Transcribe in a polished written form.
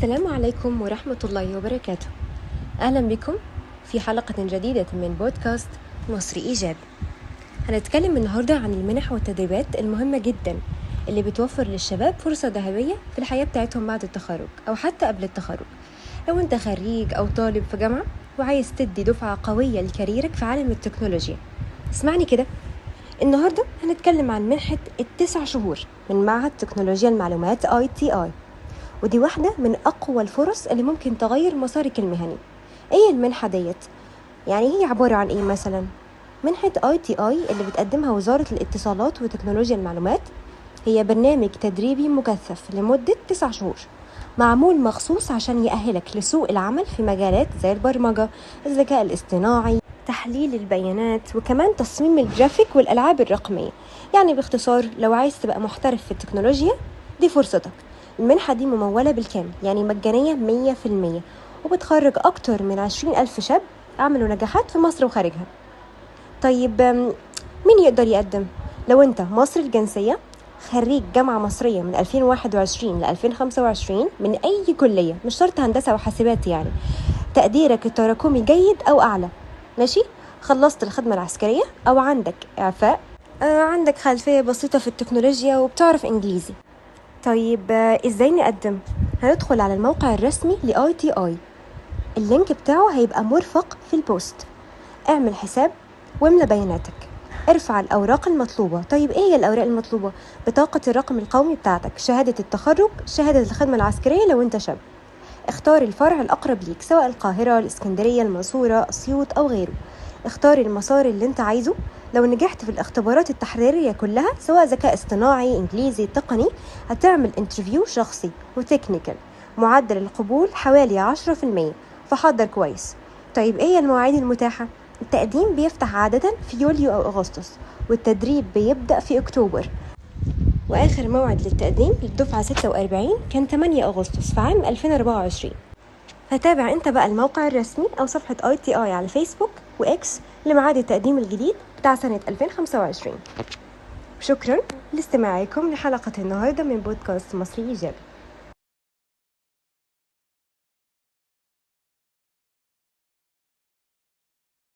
السلام عليكم ورحمة الله وبركاته. أهلا بكم في حلقة جديدة من بودكاست مصري إيجابي. هنتكلم النهاردة عن المنح والتدريبات المهمة جدا اللي بتوفر للشباب فرصة ذهبية في الحياة بتاعتهم بعد التخرج أو حتى قبل التخرج. لو أنت خريج أو طالب في جامعة وعايز تدي دفعة قوية لكاريرك في عالم التكنولوجيا، اسمعني كده. النهاردة هنتكلم عن منحة 9 شهور من معهد تكنولوجيا المعلومات ITI، ودي واحدة من أقوى الفرص اللي ممكن تغير مسارك المهني. إيه المنحة ديت؟ يعني هي عبارة عن إيه مثلا؟ منحة ITI اللي بتقدمها وزارة الاتصالات وتكنولوجيا المعلومات هي برنامج تدريبي مكثف لمدة 9 شهور، معمول مخصوص عشان يأهلك لسوق العمل في مجالات زي البرمجة، الذكاء الاصطناعي، تحليل البيانات، وكمان تصميم الجرافيك والألعاب الرقمية. يعني باختصار لو عايز تبقى محترف في التكنولوجيا دي فرصتك. المنحة دي ممولة بالكامل، يعني مجانية 100%، وبتخرج أكتر من 20,000 شاب عملوا نجاحات في مصر وخارجها. طيب مين يقدر يقدم؟ لو أنت مصري الجنسية، خريج جامعة مصرية من 2021 ل 2025 من أي كلية، مش شرط هندسة وحاسبات، يعني تقديرك التراكمي جيد أو أعلى، ماشي، خلصت الخدمة العسكرية أو عندك إعفاء، عندك خلفية بسيطة في التكنولوجيا وبتعرف إنجليزي. طيب إزاي نقدم؟ هندخل على الموقع الرسمي ل ITI، ال link بتاعه هيبقى مرفق في ال post. اعمل حساب واملى بياناتك، ارفع الأوراق المطلوبة. طيب إيه هي الأوراق المطلوبة؟ بطاقة الرقم القومي بتاعتك، شهادة التخرج، شهادة الخدمة العسكرية لو أنت شاب. اختار الفرع الأقرب ليك، سواء القاهرة، الإسكندرية، المنصورة، أسيوط أو غيره. اختار المسار اللي انت عايزه. لو نجحت في الاختبارات التحريرية كلها، سواء ذكاء اصطناعي، إنجليزي، تقني، هتعمل interview شخصي و technical. معدل القبول حوالي 10%، فحضر كويس. طيب ايه المواعيد المتاحة؟ التقديم بيفتح عادة في يوليو أو أغسطس، والتدريب بيبدأ في أكتوبر، وآخر موعد للتقديم للدفعة 46 كان 8 أغسطس في عام 2024. فتابع انت بقى الموقع الرسمي أو صفحة ITI على فيسبوك وإكس لميعاد التقديم الجديد بتاع سنة 2025. شكرا لاستماعكم لحلقة النهاردة من بودكاست مصري إيجابي.